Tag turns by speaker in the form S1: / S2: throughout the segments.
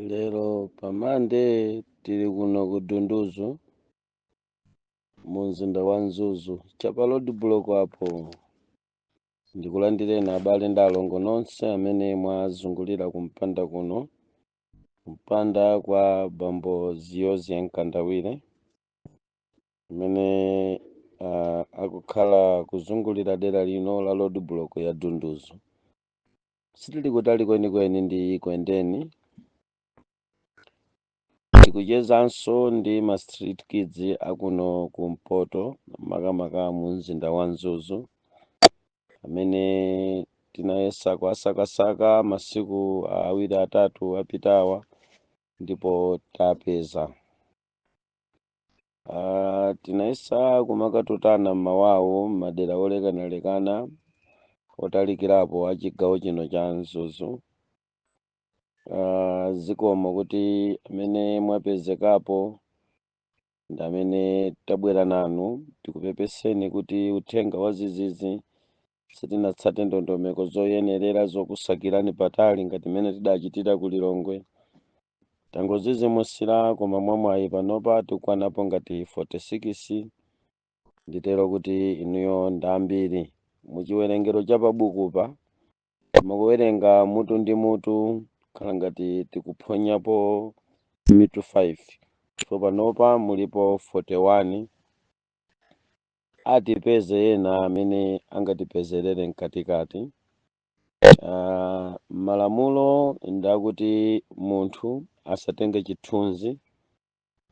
S1: Lero pa Mande tili kuno ku Dunduzu, mu mzinda wa Mzuzu, chapa road block apo. Ndikulandireni abale ndi alongo nonse amene mwazungulira kumpanda kuno, kumpanda kwa Bambo Ziyozi Mkandawire, amene akukhala kuzungulira dera lino la road block ya Dunduzu. Sitili kutali kwenikweni ndi Kwendeni. Tikuchezanso ndi ma street kids akuno kumpoto, makamaka mu mzinda wa Mzuzu, amene tinayesa kuwasakasaka masiku 2 3 apitawa ndipo tapeza. Tinayesa kumakatutana mmawawo m'madera olekanalekana otalikirapo a chigawo chino cha Mzuzu. Zikomo kuti amene mwapezekapo ndi amene tabwera nanu. Tikupepeseni kuti uthenga wa zizizi sitinatsate ndondomeko zoyenerera zokusakirani patali ngati mmene tidachitira ku Lilongwe. Tangozizimusira, koma mwamwayi panopa tikukwanapo ngati 46. Nditero kuti inuyo ndi ambiri muchiwerengero cha pabukupa. Mukuwerenga mutu ndi mutu, khala ngati tikuphonyapo mitu 5, so panopa mulipo 41. Atipeze ena amene angatipezerere mkatikati. Malamulo ndakuti munthu asatenge chithunzi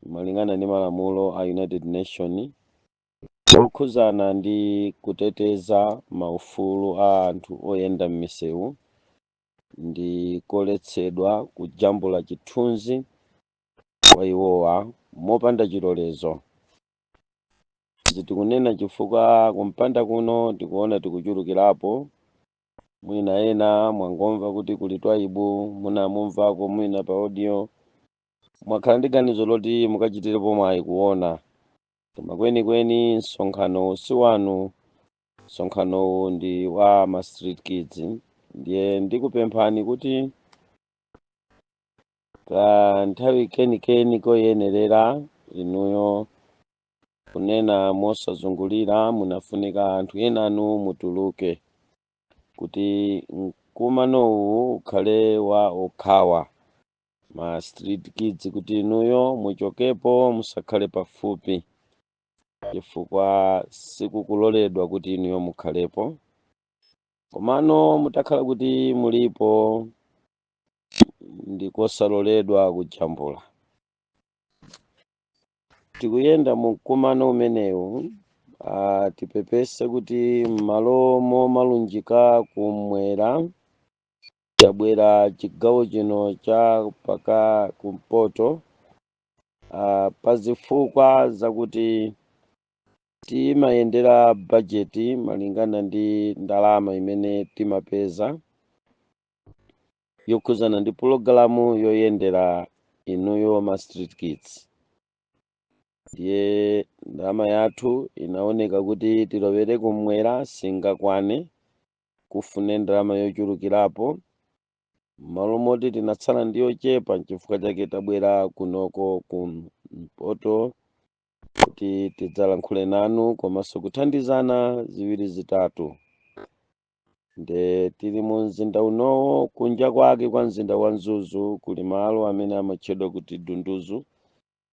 S1: malingana ndi malamulo a United Nation okhuzana ndi kuteteza maufulu a anthu oyenda m'misewu. Ndi koletsedwa kujambula chithunzi kwa iwowa mopanda chilolezo. Izi tikunena chifukwa kumpanda kuno tikuona tikuchulukirapo. Mwina ena mwangomva kuti kuli Twaibu, munamumvako mwina pa audio, mwakhala ndi ganizo loti mukachitirepo mwayi kuona, koma kwenikweni msonkhano si wanu. Msonkhanowu ndi wa ma street kids. Ndiye ndikupemphani kuti ka nthawi kenikeni koyenerera inuyo kunena mosazungulira, munafunika anthu enanu mutuluke kuti mkumanowu ukhale wa okhawa ma street kids, kuti inuyo muchokepo, musakhale pafupi, chifukwa sikukuloledwa kuti inuyo mukhalepo. Komano mutakhala kuti mulipo, ndikosaloledwa kujambula. Tikuyenda mu mkumano umenewu. Tipepese kuti m'malo momalunjika kumwera tabwera chigawo chino cha paka kumpoto, pazifukwa zakuti timayendera bajeti malingana ndi ndalama imene timapeza yokhuzana ndi pulogalamu yoyendera inuyo ma street kids. Ndiye ndalama yathu inaoneka kuti tilowere kumwera singakwane, kufune ndalama yochulukirapo. M'malo moti tinatsala ndi yochepa, nchifukwa chake tabwera kunoko kumpoto kuti tidzalankhule nanu komanso kuthandizana ziwiri zitatu. Nde tili mu mzinda unowo, kunja kwake kwa mzinda wa Mzuzu kuli malo amene amatchedwa kuti Dunduzu,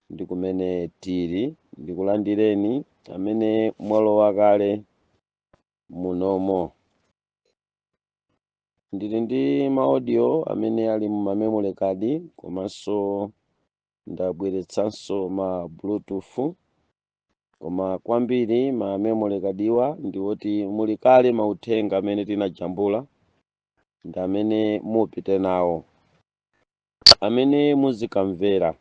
S1: ndi kumene tili. Ndikulandireni amene mwalowa kale munomo. Ndili ndi ma audio amene ali mu ma memory card, komanso ndabweretsanso ma Bluetooth, koma kwambiri ma memory card wa ndi oti muli kale mauthenga amene tinajambula, ndi amene mupite nawo, amene muzikamvera.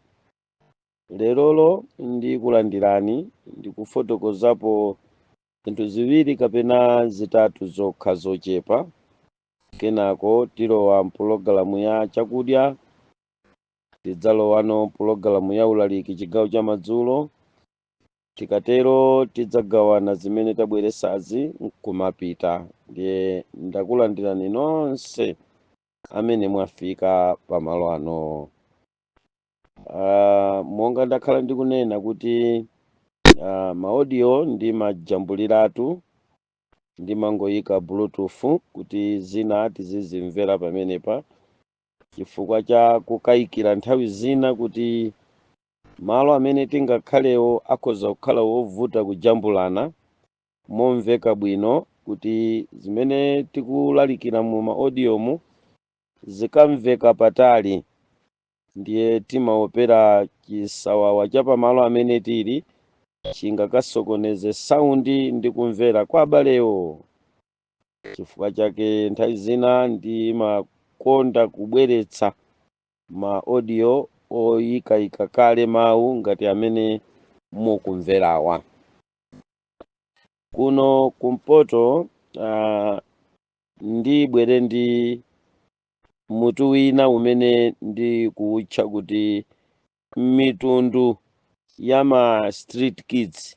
S1: Lerolo ndikulandirani, ndikufotokozapo zinthu ziwiri kapena zitatu zokha zochepa. Kenako tilowa mpulogalamu ya chakudya, tidzalowano mpulogalamu ya ulaliki chigawo cha madzulo. Tikatero tidzagawana zimene tabweresazi nkumapita. Ndiye ndakulandirani nonse amene mwafika pamalo ano. Monga ndakhala ndikunena kuti ma audio ndimajambuliratu, ndimangoyika Bluetooth kuti zina tizizimvera pamenepa, chifukwa cha kukayikira nthawi zina kuti malo amene tingakhalewo akhoza kukhala wovuta kujambulana momveka bwino, kuti zimene tikulalikira mu ma audiomu zikamveka patali. Ndiye timaopera chisawawa cha pamalo amene tili chingakasokoneze sound ndi kumvera kwa abalewo. Chifukwa chake nthawi zina ndimakonda kubweretsa ma audio oyikayika kale mawu ngati amene mukumverawa. Kuno kumpoto ndibwere ndi mutu wina umene ndikuwutcha kuti mitundu ya ma street kids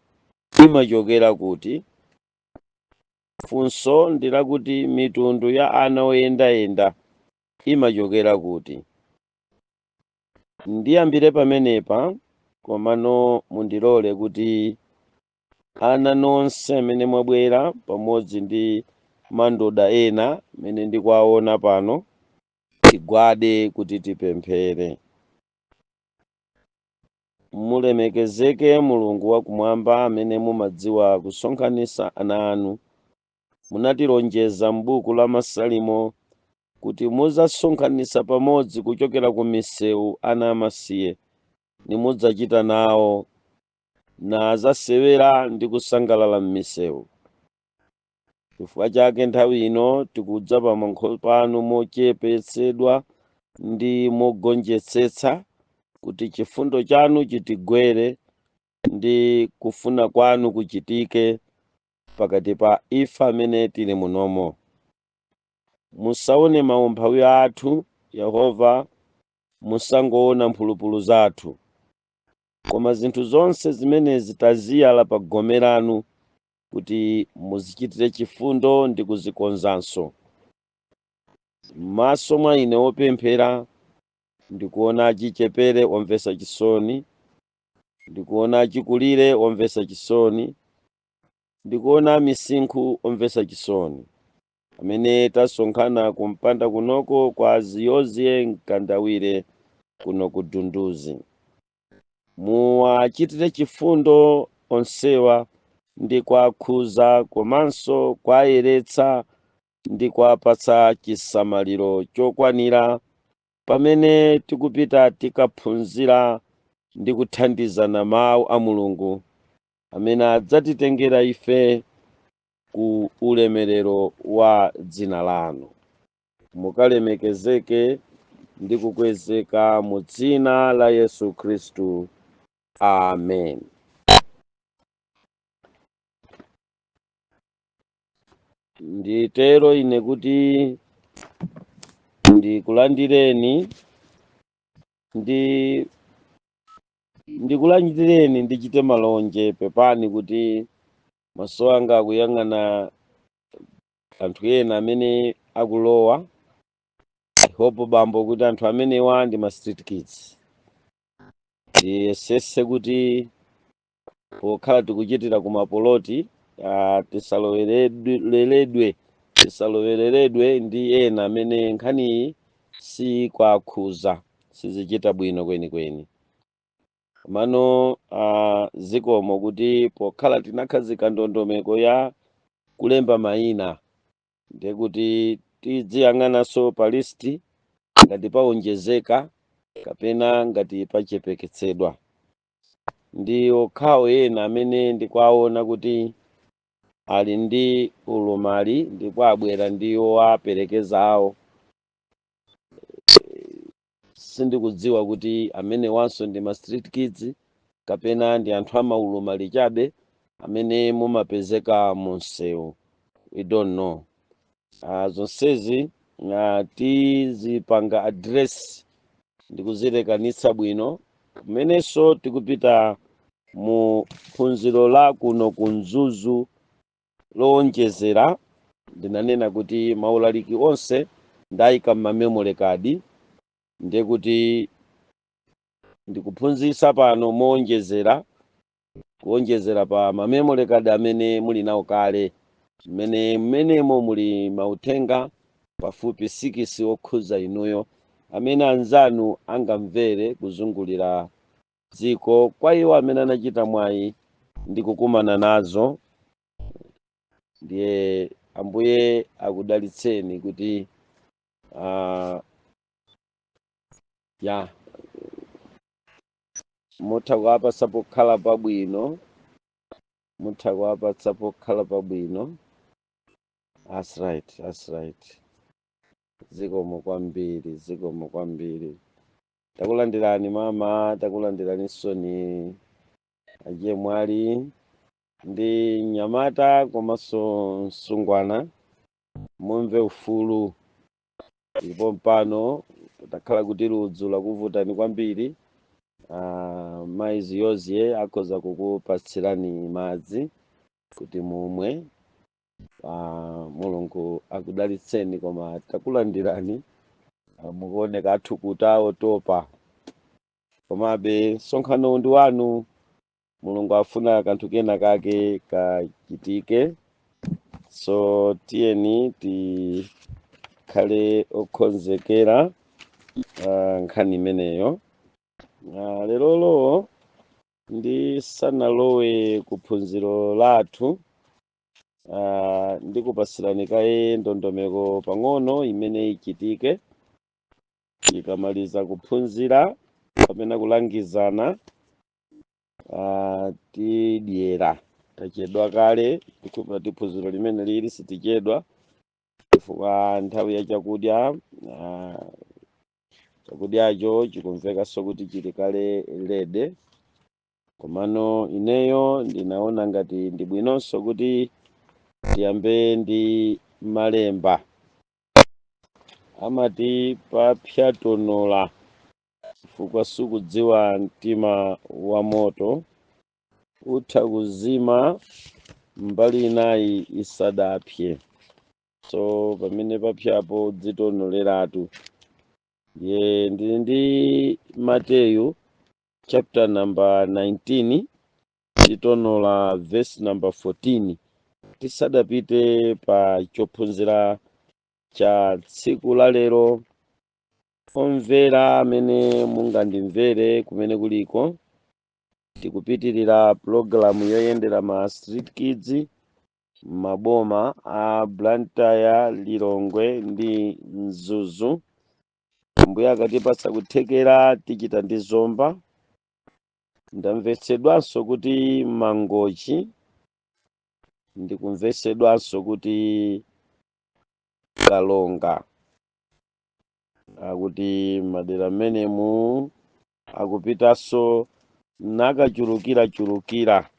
S1: imachokera kuti. Funso ndilakuti mitundu ya ana oyendayenda imachokera kuti. Ndiyambire pamenepa, komano mundilole kuti ana nonse amene mwabwera pamodzi ndi mandoda ena amene ndikuwaona pano tigwade kuti tipemphere. Mulemekezeke Mulungu wakumwamba amene mumadziwa kusonkhanitsa ana anu. Munatilonjeza m'buku la Masalimo kuti mudzasonkhanitsa pamodzi kuchokera ku misewu ana amasiye, nimudzachita nawo nazasewera ndi kusangalala m'misewu. Chifukwa chake nthawi ino tikudza pamaso panu mochepetsedwa ndi mogonjetsetsa, kuti chifundo chanu chitigwere ndi kufuna kwanu kuchitike pakati pa ife amene tili munomo. Musaone maumphawi athu, Yehova, musangoona mphulupulu zathu, koma zinthu zonse zimenezi taziyala pa gome lanu kuti muzichitire chifundo ndi kuzikonzanso. M'maso mwa ine wopemphera ndikuona achichepere omvetsa chisoni, ndikuona achikulire omvetsa chisoni, ndikuona misinkhu omvetsa chisoni amene tasonkhana kumpanda kunoko kwa Ziyoziye Mkandawire kuno ku Dunduzi. Muwachitire chifundo onsewa ndi kuwakhuza komanso kuwayeretsa ndi kuwapatsa chisamaliro chokwanira pamene tikupita tikaphunzira ndi kuthandizana mawu a Mulungu amene adzatitengera ife ku ulemerero wa dzina lanu. Mukalemekezeke ndi kukwezeka mu dzina la Yesu Khristu, amen. Nditero ine kuti ndikulandireni ndi ndikulandireni ndichite malonje. Pepani kuti maso anga akuyang'ana anthu ena amene akulowa. I hope, bambo, kuti anthu amenewa ndi ma street kids. Tiyesese kuti pokhala tikuchitira kumapoloti tisalowereredwe ndi ena amene nkhaniyi sikwakhuza, sizichita bwino kwenikweni. Komano zikomo kuti pokhala tinakhazika ndondomeko ya kulemba mayina, ndekuti tidziyang'ananso pa list ngati paonjezeka kapena ngati pachepeketsedwa. Ndi okhawo ena amene ndikuwaona kuti ali ndi ulumali ndipo abwera ndi owaperekeza awo. Sindikudziwa kuti amene wanso ndi ma street kids kapena ndi anthu amaulumali chabe amene mumapezeka mu msewu, we don't know. Zonsezi tizipanga address ndikuzilekanitsa bwino kumenenso tikupita mu phunziro la kuno ku Mzuzu lowonjezera. Ndinanena kuti maulaliki onse ndayika m'ma memory card, ndiye kuti Ndikuphunzitsa pano mowonjezera, kuwonjezera pa ma memory card amene muli nawo kale, mmene mmenemo muli mauthenga pafupi 6 okhuza inuyo amene anzanu angamvere kuzungulira dziko, kwa iwo amene anachita mwayi ndi kukumana nazo. Ndiye Ambuye akudalitseni kuti ya mutha kuwapatsa pokhala pabwino, mutha kuwapatsa pokhala pabwino. That's right, that's right. Zikomo kwambiri, zikomo kwambiri. Takulandirani mama, takulandirani soni achemwali ndi nyamata komanso msungwana. Mumve ufulu, ndipo mpano takhala kuti ludzu lakuvutani kwambiri. Mayi Ziyoziye akhoza kukupatsirani madzi kuti mumwe. Mulungu akudalitseni. Koma takulandirani. Mukuoneka athukuta, otopa, komabe msonkhano ndi wanu. Mulungu afuna kanthu kena kake kachitike, so tiyeni tikhale okonzekera nkhani imeneyo. Lerolo ndisanalowe kuphunziro lathu, ndikupasirani kaye ndondomeko pang'ono imene ichitike tikamaliza kuphunzira kapena kulangizana. Tidyera, tachedwa kale. Ndikhulupirira kuti phunziro limene lili sitichedwa chifukwa nthawi ya chakudya, chakudyacho chikumvekanso kuti chili kale ready. Komano ineyo ndinaona ngati ndi bwinonso kuti tiyambe ndi malemba. Amati papyatonola chifukwa sukudziwa mtima wa moto utha kuzima mbali inayi isadapye. So pamene papyapo dzitonoleratu. Ye ndili ndi Mateyu chapter number 19, titonola verse number 14 tisadapite pa chophunzira cha tsiku la lero. Omvera amene mungandimvere kumene kuliko, tikupitirira pulogalamu yoyendera ma street kids maboma a Blantyre, Lilongwe ndi Mzuzu. Mbuye akatipatsa kuthekera tichita ndi Zomba. Ndamvetsedwanso kuti Mangochi, ndikumvetsedwanso kuti Kalonga, akuti madera mmenemu akupitanso nakachulukirachulukira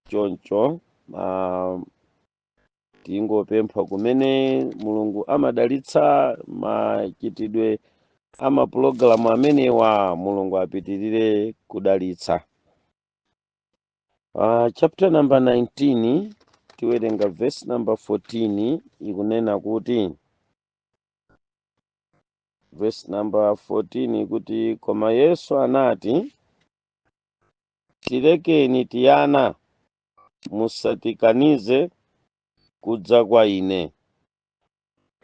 S1: choncho. Tingopempha kumene Mulungu amadalitsa machitidwe amapulogalamu amenewa, Mulungu apitirire kudalitsa. Chapter number 19, tiwerenga verse number 14. Ikunena kuti, verse number 14 ikuti, "Koma Yesu anati, tilekeni tiyana, musatikanize kudza kwa ine,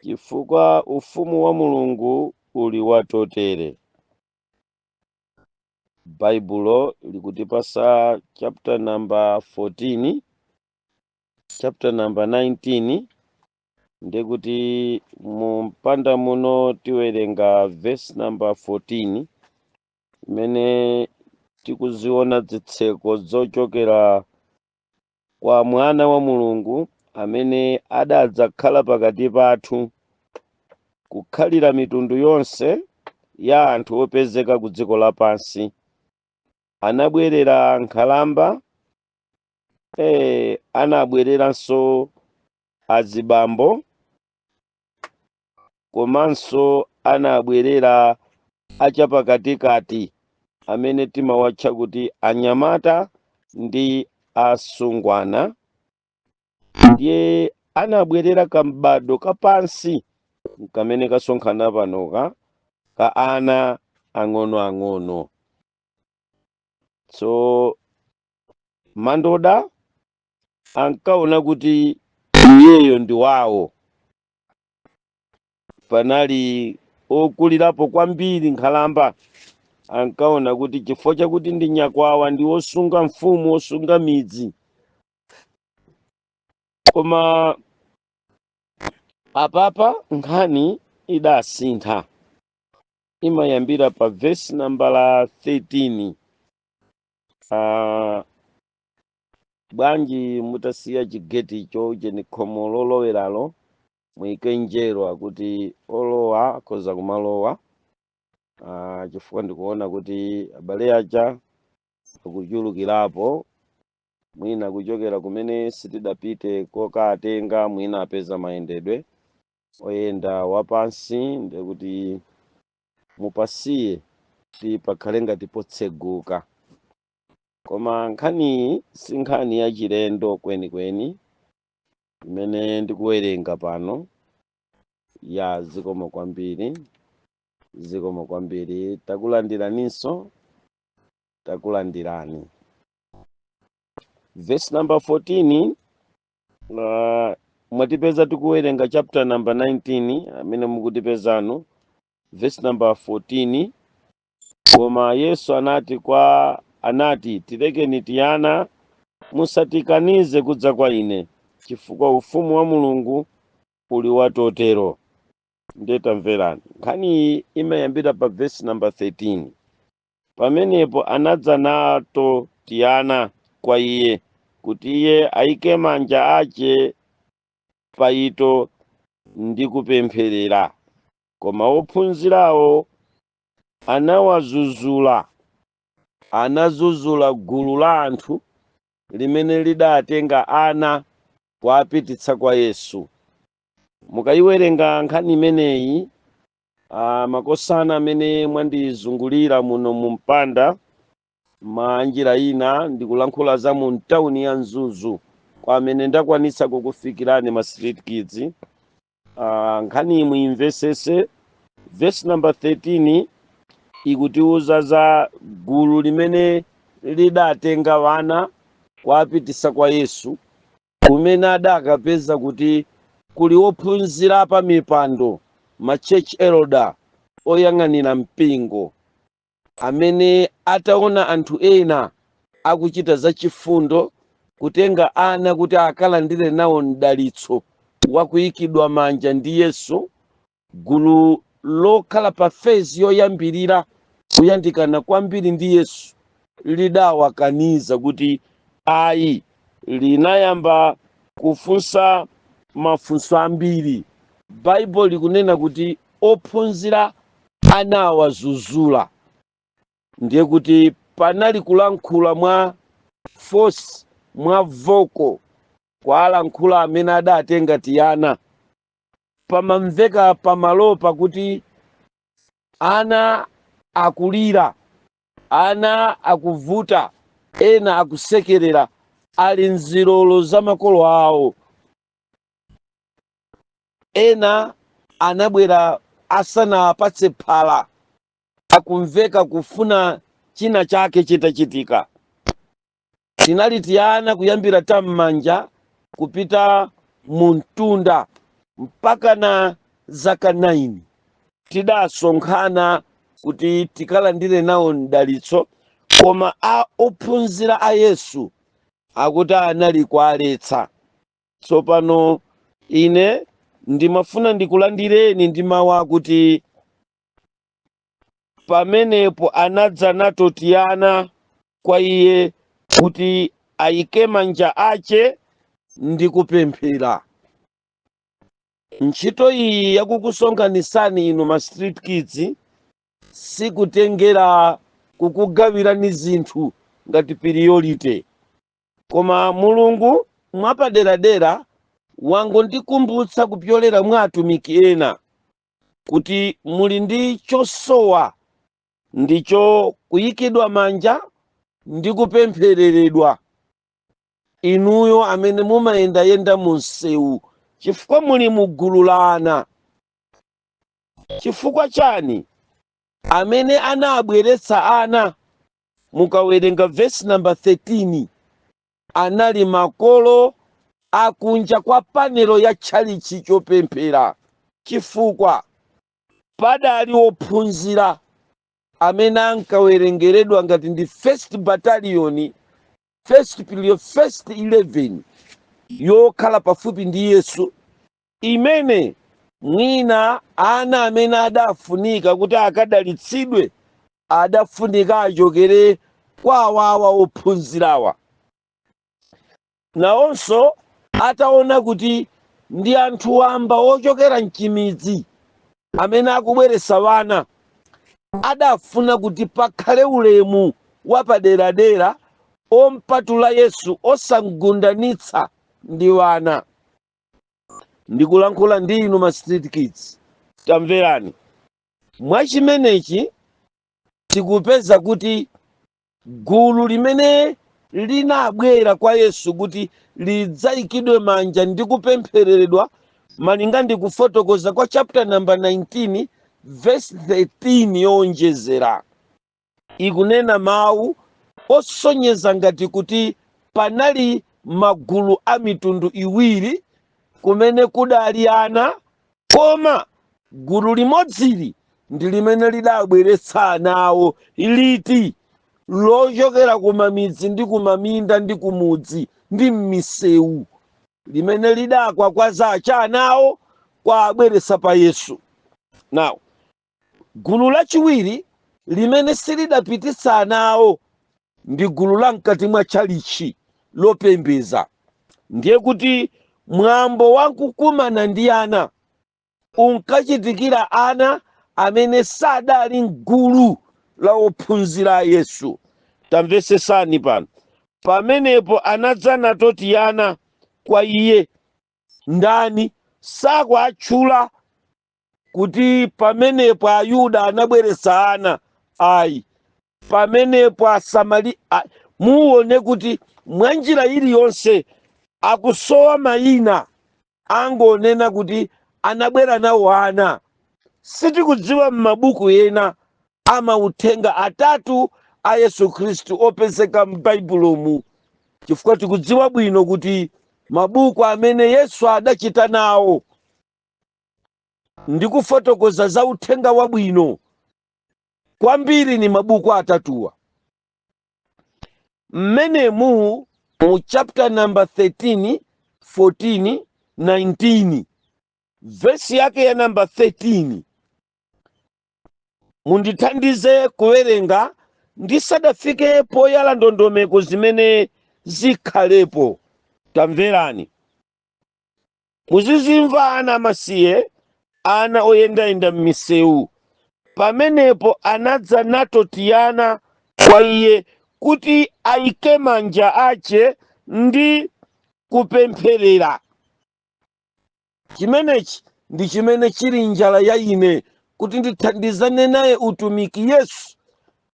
S1: chifukwa ufumu wa Mulungu uli watotere." Baibulo likutipasa chapter number 14, chapter number 19, ndikuti mu mpanda muno tiwerenga verse number 14 imene tikuziona zitseko zochokera kwa mwana wa Mulungu amene adadzakhala pakati pathu, kukhalira mitundu yonse ya anthu opezeka ku dziko lapansi. Anabwerera nkhalamba, anabwereranso azibambo, komanso anabwerera achapakatikati amene timawatcha kuti anyamata ndi asungwana. Ndiye anabwerera kambado kapansi kamene kasonkhana panoka ka ana. ang'onoang'ono. So Mandoda ankaona kuti iyeyo ndi wawo. Panali okulirapo kwambiri, nkhalamba, ankaona kuti chifukwa chakuti ndi nyakwawa, ndi wosunga mfumu, wosunga midzi. Koma apapa nkhani idasintha, imayambira pa vesi nambala 13. Bwanji mutasiya chigeticho cheni, khomo loloweralo muyike njerwa kuti olowa akhoza kumalowa, chifukwa ndikuona kuti abale aja akuchulukirapo, mwina kuchokera kumene sitidapite kokatenga, mwina apeza mayendedwe oyenda wapansi, ndekuti mupasiye kuti pakhale ngati potseguka. Koma nkhaniyi si nkhani yachilendo kwenikweni imene ndikuwerenga pano. Ya, zikomo kwambiri, zikomo kwambiri. Takulandiraninso, takulandirani. Verse number 14, mwatipeza tikuwerenga chapter number 19 amene mukutipezanu. Verse number 14: Koma Yesu anati, "Tilekeni tiyana, musatikanize kudza kwa ine, chifukwa ufumu wa Mulungu uli watotero." Ndiye tamverani, nkhaniyi imayambira pa verse number 13: Pamenepo anadza nato tiyana kwa iye, kuti iye ayike manja ache pa ito ndi kupempherera. Koma ophunzirawo anawazuzula. Anazuzula gulu la anthu limene lidatenga ana kuapititsa kwa Yesu. Mukayiwerenga nkhani imeneyi, makosana amene mwandizungulira muno mu mpanda, mwa njira ina ndikulankhula za mu mtawuni ya Mzuzu, kwa amene ndakwanitsa kukufikirani ma street kids, nkhani muimvesese. Verse number 13 ikutiuza za gulu limene lidatenga wana kuapitisa kwa Yesu, kumene adakapeza kuti kuli ophunzira pa mipando, ma church elder, oyang'anira mpingo, amene ataona anthu ena akuchita zachifundo, kutenga ana kuti akalandire nawo mdalitso wakuyikidwa manja ndi Yesu, gulu lokhala pa phase yoyambirira kuyandikana kwambiri ndi Yesu lidawakaniza kuti ayi. Linayamba kufunsa mafunso ambiri. Baibulo likunena kuti ophunzira anawazuzula, ndiye kuti panali kulankhula mwa force, mwa vocal, kwalankhula amene adatenga tiyana. Pamamveka pamalopa kuti ana akulira, ana akuvuta, ena akusekerera, ali mzilolo za makolo awo. Ena anabwera asanapatse phala, akumveka kufuna china chake chitachitika. Tinali tiyana kuyambira tam'manja kupita mu mtunda mpaka na zaka 9, tidasonkhana kuti tikalandire nawo mdalitso. Koma a ophunzira a Yesu akuti anali kualetsa. Tsopano ine ndimafuna ndikulandireni ndi mawu akuti, "Pamenepo anadza nato tiyana kwa iye kuti ayike manja ache ndi kupemphera." Ntchito iyi yakukusonkhanisani inu ma street kids sikutengera kukugawirani zinthu ngati priority, koma Mulungu mwapaderadera wangondikumbutsa kupyolera mwa atumiki ena kuti muli ndi chosowa, ndicho kuyikidwa manja ndi kupemphereredwa, inuyo amene mumayendayenda mu msewu, chifukwa muli mu gulu la ana. Chifukwa chani? Amene anabweretsa ana, mukawerenga verse number 13, anali makolo akunja kwa panelo ya tchalichi chopemphera, chifukwa padali ophunzira amene ankawerengeredwa ngati ndi first battalion, first period, first 11 yokhala pafupi ndi Yesu, imene mwina ana amene adafunika kuti akadalitsidwe adafunika achokere kwa awawa ophunzirawa. Nawonso ataona kuti ndi anthu wamba ochokera mchimidzi amene akubweretsa wana, adafuna kuti pakhale ulemu wapaderadera ompatula Yesu, osamgundanitsa ndi wana. Ndikulankhula ndi inu ma street kids, tamverani. Mwachimenechi tikupeza kuti gulu limene linabwera kwa Yesu kuti lidzayikidwe manja ndi kupemphereredwa, malinga ndi kufotokoza kwa chapter number 19 verse 13 yowonjezera, ikunena mawu osonyeza ngati kuti panali magulu a mitundu iwiri kumene kudali ana, koma gulu limodzili ndi limene lidabweretsa anawo, liti lochokera kumamidzi ndi kumaminda ndi kumudzi ndi m'misewu, limene lidakwakwaza acha anawo kwa abweretsa pa Yesu. Now, gulu lachiwiri limene silidapititsa anawo ndi gulu la mkati mwa tchalichi lopembeza. Ndiye kuti mwambo wakukumana ndi ana unkachitikira ana amene sadali mgulu la ophunzira a Yesu. Tamvesesani pano. Pamenepo anadza nato tiyana kwa iye. Ndani? Sakuatchula kuti pamenepo Ayuda anabweretsa ana, ayi. Pamenepo Asamari, muone kuti mwanjira iliyonse akusowa mayina, angonena kuti anabwera nawo ana. Sitikudziwa m'mabuku ena amauthenga atatu a Yesu Khristu opezeka m'Baibulomu, chifukwa tikudziwa bwino kuti mabuku amene Yesu adachita nawo ndi kufotokoza za uthenga wabwino kwambiri ni mabuku atatuwa. Mmenemu mu chapter number 13, 14, 19, vesi yake ya number 13, mundithandize kuwerenga ndisadafike poyala ndondomeko zimene zikhalepo. Tamverani, muzizimva ana amasiye, ana oyendayenda m'misewu. Pamenepo anadza nato tiyana kwa iye kuti ayike manja ache ndi kupempherera. Chimenechi ndi chimene chili njala ya ine, kuti ndithandizane naye utumiki Yesu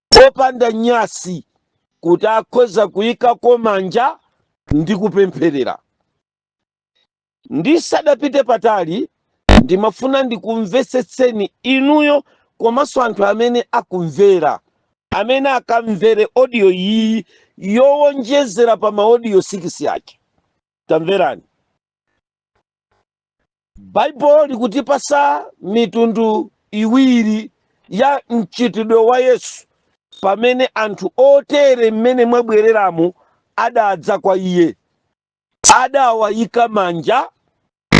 S1: popanda nyasi, kuti akhoza kuyikako manja ndi kupempherera. Ndisadapite patali, ndimafuna ndikumvetsetseni inuyo komanso anthu amene akumvera, amene akamvere audio iyi yowonjezera pa ma audio 6 ake. Tamverani, Baibulo likutipasa mitundu iwiri ya mchitidwe wa Yesu pamene anthu otere mmene mwabwereramu adadza kwa iye. Adawayika manja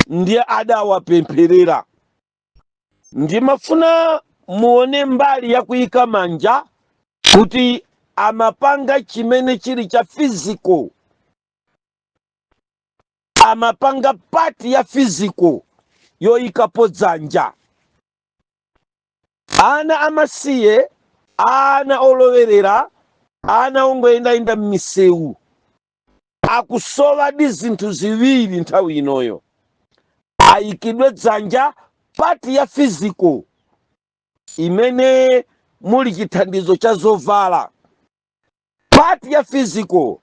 S1: ndiye adawapempherera. Ndimafuna muone mbali ya kuyika manja kuti amapanga chimene chili cha physical, amapanga part ya physical yoyikapo dzanja. Ana amasiye, ana olowerera, ana ongoyendayenda m'misewu akusowadi zinthu ziwiri nthawi inoyo: ayikidwe dzanja, part ya physical imene muli chithandizo cha zovala, part ya physical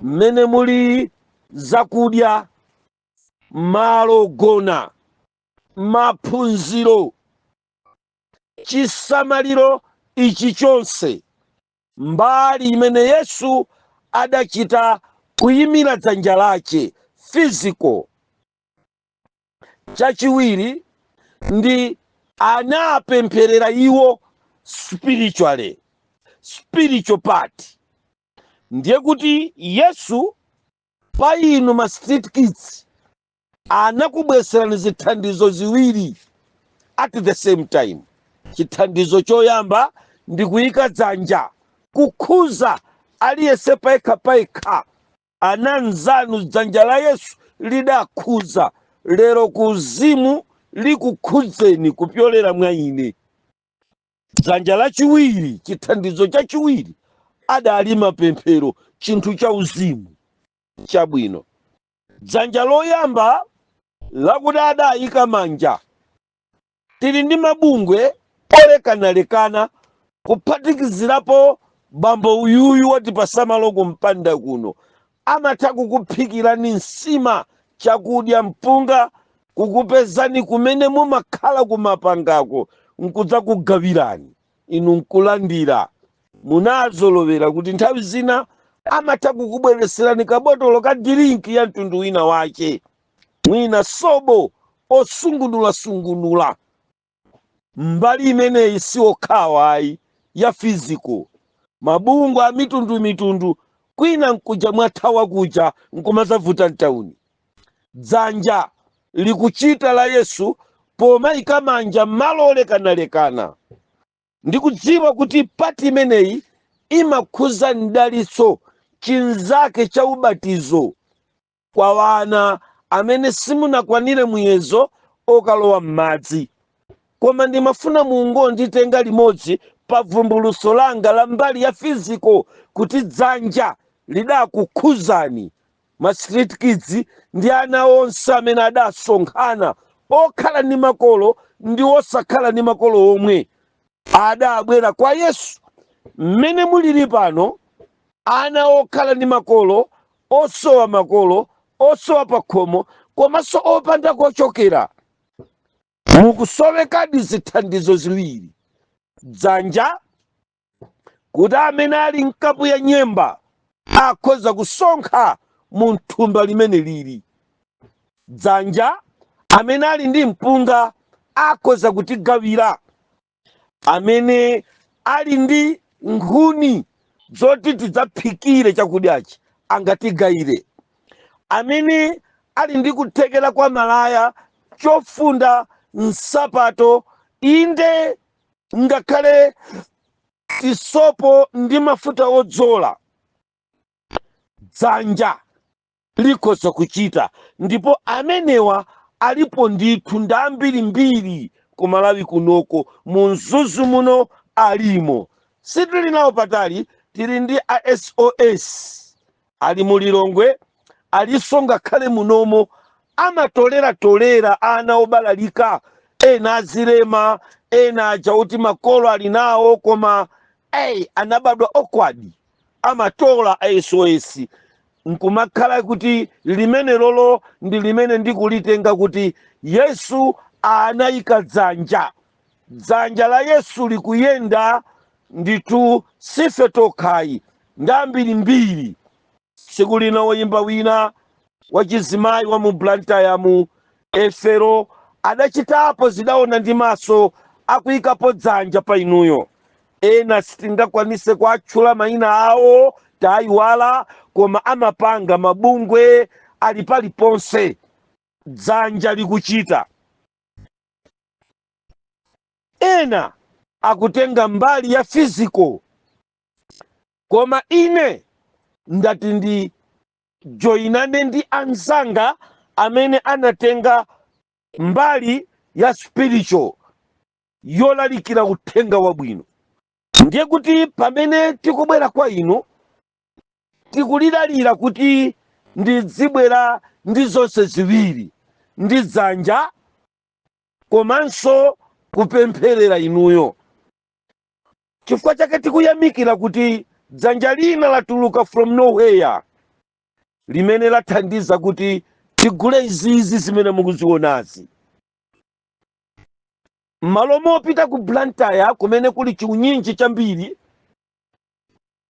S1: mmene muli zakudya, malo ogona, maphunziro. Chisamaliro ichi chonse, mbali imene Yesu adachita kuyimira dzanja lake, physical. Chachiwiri ndi anapempherera iwo spiritually, spiritual part. Ndiye kuti Yesu pa inu ma street kids anakubweserani zithandizo ziwiri at the same time. Chithandizo choyamba ndi kuyika dzanja, kukhuza aliyense payekha payekha. Ananzanu, dzanja la Yesu lidakhuza, lero kuzimu likukhudzeni kupyolera mwa ine. Dzanja lachiwiri, chithandizo chachiwiri, adali mapemphero, chinthu cha uzimu chabwino. Dzanja loyamba lakuti adayika manja, tili ndi mabungwe olekanalekana, kuphatikizirapo bambo uyuyu wati pasamalo kumpanda kuno, amatha kukuphikirani nsima, chakudya, mpunga, kukupezani kumene mumakhala kumapangako nkudzakugawirani inu nkulandira. Munazolowera kuti nthawi zina amatha kukubwereserani kabotolo ka drink ya mtundu wina wache, mwina sobo osungunulasungunula. Mbali imeneyi si okhawa ayi ya physical, mabungwe a mitundumitundu. Kwina nkuja mwathawa kuja nkumazavuta mtauni. Dzanja likuchita la Yesu pomayika manja malo olekanalekana. Ndikudziwa kuti part imeneyi imakhuza mdalitso chinzake cha ubatizo kwa wana amene simunakwanire muyezo okalowa m'madzi, koma ndimafuna mungonditenga limodzi pa vumbuluso langa la mbali ya physical, kuti dzanja lidakukhuzani ma street kids ndi ana onse amene adasonkhana, okhala ndi makolo ndi osakhala ndi makolo omwe adabwera kwa Yesu. Mmene mulili pano, ana okhala ndi makolo, osowa makolo, osowa pakhomo, komanso opanda kochokera, mukusowekadi zithandizo ziwiri: dzanja, kuti amene ali mkapu ya nyemba akhoza kusonkha mu thumba limene lili dzanja, amene ali ndi mpunga akhoza kutigawira, amene ali ndi nkhuni zoti tidzaphikire chakudyachi angatigayire, amene ali ndi kuthekera kwa malaya, chofunda, nsapato, inde ngakhale tisopo ndi mafuta odzola, dzanja likhoza kuchita. Ndipo amenewa alipo ndithu, ndi ambirimbiri ku Malawi kunoko, mu Mzuzu muno alimo. Sitili nawo patali, tili ndi a SOS ali mu Lilongwe, alinso ngakhale munomo, amatolera-tolera ana obalalika, ena azilema, ena aja kuti makolo ali nawo koma ey anabadwa awkward. Amatola a SOS nkumakhala kuti limene lolo ndi limene ndikulitenga kuti Yesu anayika dzanja. Dzanja la Yesu likuyenda ndithu, sife tokhayi, ndi ambirimbiri. Tsiku lina woyimba wina wachizimayi wa mu Blantyre mu Efero adachitapo, zidaona ndi maso akuyikapo dzanja pa inuyo. Ena sitingakwanise kuatchula mayina awo, tayiwala, koma amapanga mabungwe ali paliponse. Dzanja likuchita. Ena akutenga mbali ya physical, koma ine ndati ndi joinane ndi anzanga amene anatenga mbali ya spiritual yolalikira uthenga wabwino. Ndiye kuti pamene tikubwera kwa inu, tikuliralira kuti ndidzibwera ndi zonse ziwiri, ndi dzanja komanso kupempherera inuyo. Chifukwa chake tikuyamikira kuti dzanja lina latuluka from nowhere limene lathandiza kuti tigule izizi zimene mukuzionazi. M'malo mopita ku Blantyre kumene kuli chiunyinji chambiri,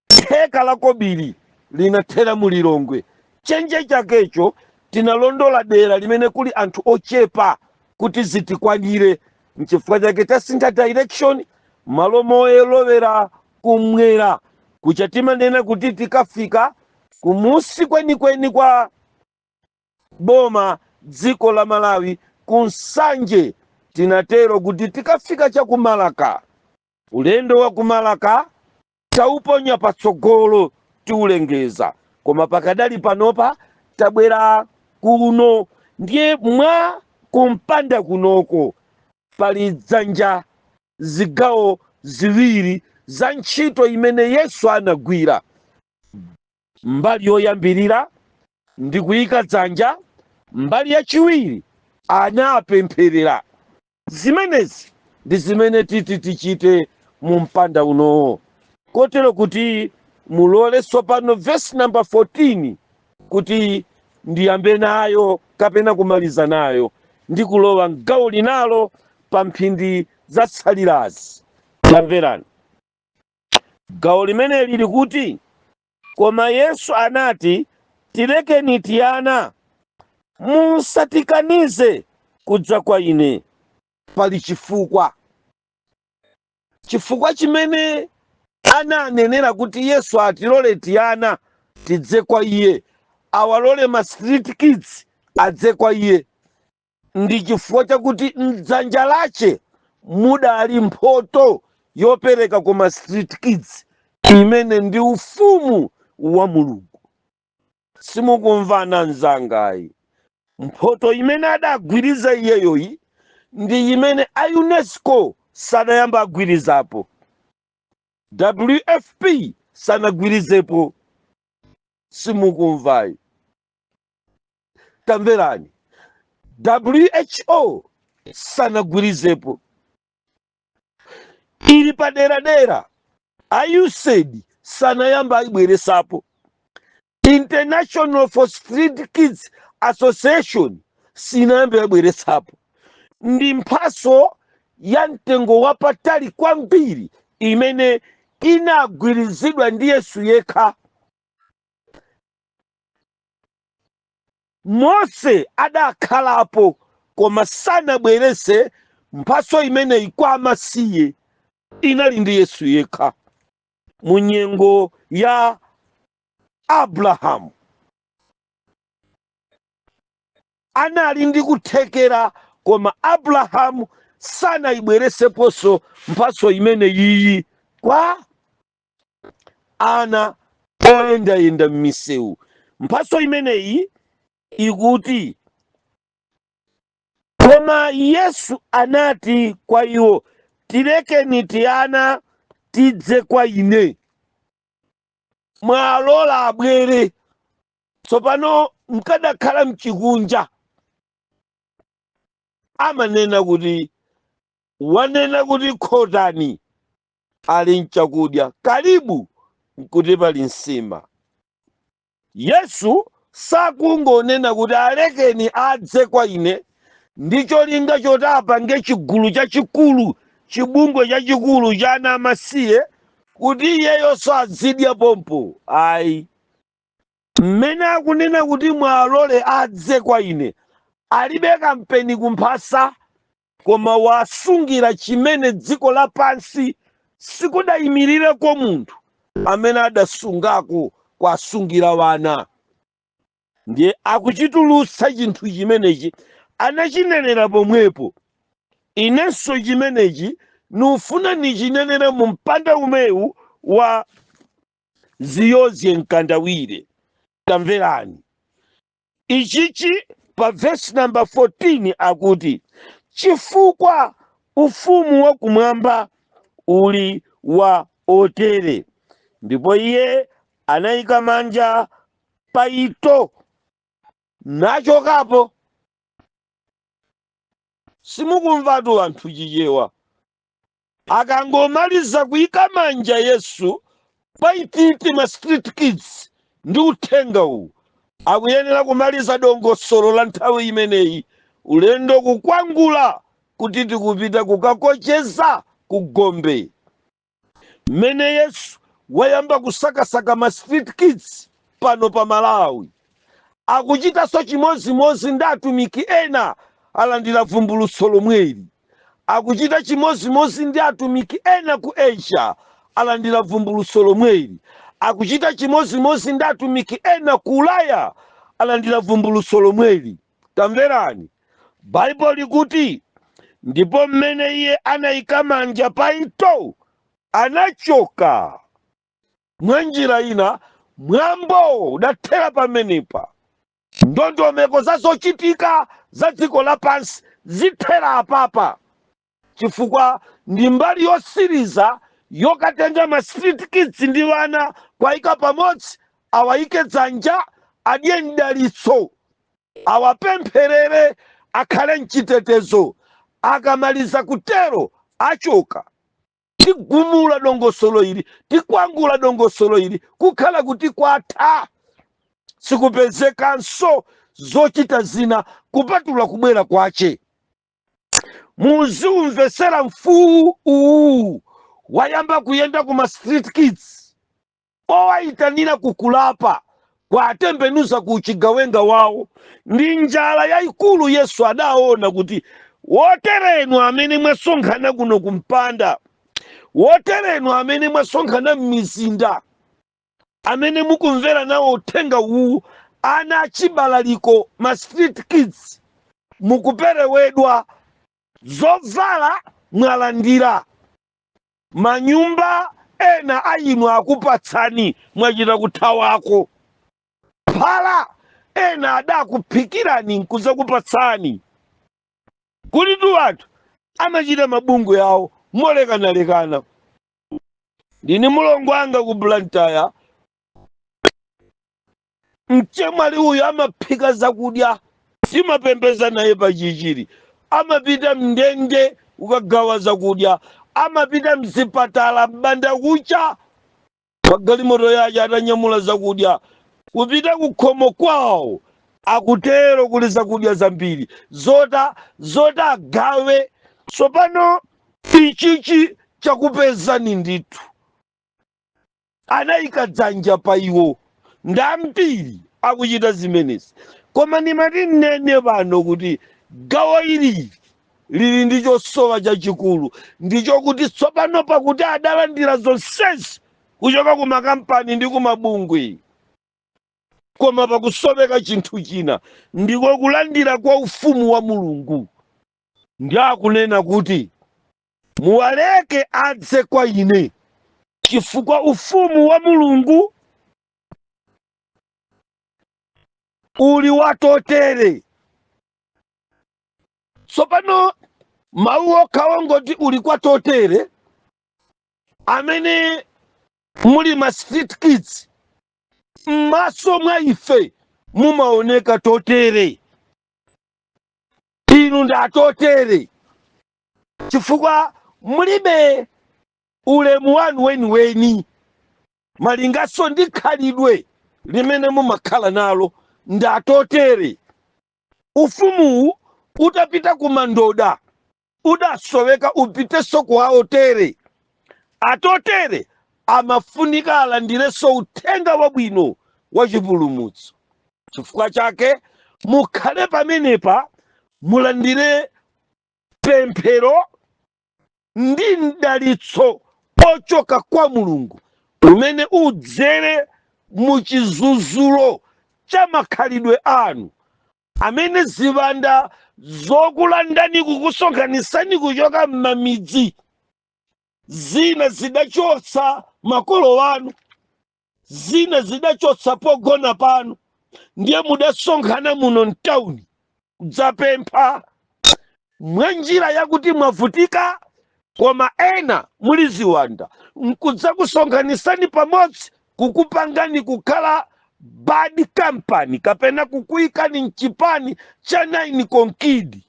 S1: theka la kobiri linathera mu Lilongwe. Chenje chakecho tinalondola dera limene kuli anthu ochepa kuti zitikwanire. Nchifukwa chake tasintha direction, malo moyelowera kumwera kuja timanena kuti tikafika kumusi kwenikweni kwa boma dziko la Malawi ku Nsanje, tinatero kuti tikafika cha ku Malaka. Ulendo wa ku Malaka tauponya patsogolo, tiulengeza, koma pakadali panopa tabwera kuno. Ndiye mwa kumpanda kunoko pali dzanja zigawo ziwiri za ntchito imene Yesu anagwira. Mbali yoyambirira ndi kuyika dzanja, mbali yachiwiri anapempherera. Zimenezi ndi zimene titi tichite mu mpanda unowo, kotero kuti mulole tsopano verse number 14 kuti ndiyambe nayo kapena kumaliza nayo ndi kulowa mgawo linalo pa mphindi zatsalirazi. Tamverani gawo limeneli likuti, koma Yesu anati, tilekeni tiana, musatikanize kudza kwa ine. Pali chifukwa, chifukwa chimene ananenera kuti Yesu atilole tiana tidze kwa iye, awalole ma street kids adze kwa iye, ndi chifukwa chakuti mdzanja lache mudali mphoto yopereka ku ma street kids, imene ndi ufumu wa Mulungu. Simukumvana mzangayi? Mphoto imene adagwiriza iyeyoyi ndi imene a UNESCO sanayamba agwirizapo, WFP sanagwirizepo. Simukumvayi? Tamverani, WHO sanagwirizepo, ili paderadera a USAID sanayamba ayibweresapo, International for Street Kids Association sinayamba yabweresapo. Ndi mphaso ya mtengo wapatali kwambiri imene inagwirizidwa ndi Yesu yekha. Mose adakhalapo koma sanabwerese mphaso imeneyi kwa amasiye, inali ndi Yesu yekha. Mu nyengo ya Abrahamu anali ndi kuthekera, koma Abrahamu sanayibwereseponso mphaso imene iyi kwa ana oyendayenda m'misewu. Mphaso imeneyi ikuti, koma Yesu anati kwa iwo, tilekeni tiana tidze kwa ine. Mwalola abwere. Tsopano mkadakhala mchikunja amanena kuti wanena kuti khotani ali mchakudya, karibu nkuti pali nsima. Yesu sakungonena kuti alekeni adze kwa ine ndi cholinga choti apange chigulu chachikulu, chibungwe chachikulu cha ana amasiye kuti iyeyonso azidya pompo. Ayi, mmene akunena kuti mwalole adze kwa ine, alibe kampeni kumphasa, koma wasungira chimene dziko lapansi sikudayimirireko munthu amene adasungako kwasungira wana. Ndiye akuchitulutsa chinthu chimenechi, anachinenera pomwepo. Inenso chimenechi nufuna nichinenere mu mpanda umewu wa Ziyozye Mkandawire. Tamverani ichichi pa verse number 14, akuti chifukwa ufumu wa kumwamba uli wa otere. Ndipo iye anayika manja pa ito nachokapo. Simukumvatu anthu Chichewa. Akangomaliza kuyika manja Yesu paititi ma street kids ndi uthenga uwu, akuyenera kumaliza dongosolo la nthawi imeneyi, ulendo kukwangula. Kuti tikupita kukakocheza ku Gombe. Mmene Yesu wayamba kusakasaka ma street kids pano pa Malawi, akuchitanso chimozimozi ndi atumiki ena alandira vumbulutso lomweli. Akuchita chimozimozi ndi atumiki ena ku Asia, alandira vumbulutso lomweli. Akuchita chimozimozi ndi atumiki ena ku Ulaya, alandira vumbulutso lomweli. Tamverani, Baibulo likuti, "Ndipo mmene iye anayika manja pa ito, anachoka." Mwa njira ina, mwambo udathera pamenepa. Ndondomeko za zochitika za dziko lapansi zithera apapa, chifukwa ndi mbali yosiriza yokatenga ma street kids ndi vana kwayika pamodzi, awayike dzanja, adye mdalitso, awapempherere, akhale mchitetezo. Akamaliza kutero, achoka. Tigumula dongosolo ili, tikwangula dongosolo ili, kukhala kuti kwatha, sikupezekanso zochita zina kupatula kubwera kwache. Muziumvesera mfuwu uwu wayamba kuyenda kuma street kids, owayitanira kukulapa, kwatembenuza ku chigawenga wawo ndi njala yayikulu. Yesu adaona kuti woterenu amene mwasonkhana kuno kumpanda, woterenu amene mwasonkhana m'mizinda, amene mukumvera nawo uthenga uwu, ana achibalaliko, ma street kids, mukuperewedwa. Zovala mwalandira, manyumba ena a inu akupatsani, mwachita kuthawako phala, ena adakuphikirani nkuzakupatsani. Kuti tu anthu amachita mabungwe awo molekanalekana. Ndini mulongo anga ku Blantyre, mchemwali uyu amaphika zakudya, timapembeza naye pachichiri. Amapita mndende kukagawa zakudya, amapita mzipatala mbanda kucha pagalimoto yace atanyamula zakudya kupita kukhomo kwawo. Akutero kuli zakudya zambiri zota agawe. Tsopano ichichi chakupezani ndithu. Anayika dzanja pa iwo ndi ambiri akuchita zimenezi. Koma ndimati nnene pano kuti gawo ili lili ndi chosowa chachikulu, ndichokuti tsopano pakuti adalandira zonsezi kuchoka ku makampani ndi kumabungwe, koma pakusoweka chinthu china, ndiko kulandira kwa ufumu wa Mulungu. Ndi akunena kuti, "Muwaleke adze kwa ine, chifukwa ufumu wa Mulungu uli watotere." Tsopano mawu okhawo ngoti uli kwa totere, amene muli ma street kids, m'maso mwa ife mumaoneka totere. Inu ndi atotere chifukwa mulibe ulemu wanu weniweni, malingaso ndi khalidwe limene mumakhala nalo, ndi atotere. Ufumuwu utapita ku mandoda udasoweka, upitenso ku aotere. Atotere amafunika alandirenso uthenga wabwino wa chipulumutso. Chifukwa chake mukhale pamenepa, mulandire pemphero ndi mdalitso ochoka kwa Mulungu umene udzere muchizuzulo cha makhalidwe anu, amene ziwanda zokulandani, kukusonkhanisani kuchoka m'mamidzi, zina zidachotsa makolo anu, zina zidachotsa pogona panu, ndiye mudasonkhana muno mtawuni kudzapempha mwa njira yakuti mwavutika, koma ena muli ziwanda nkudzakusonkhanisani pamodzi, kukupangani kukhala bad company kapena kukuyikani mchipani cha 9 konkidi.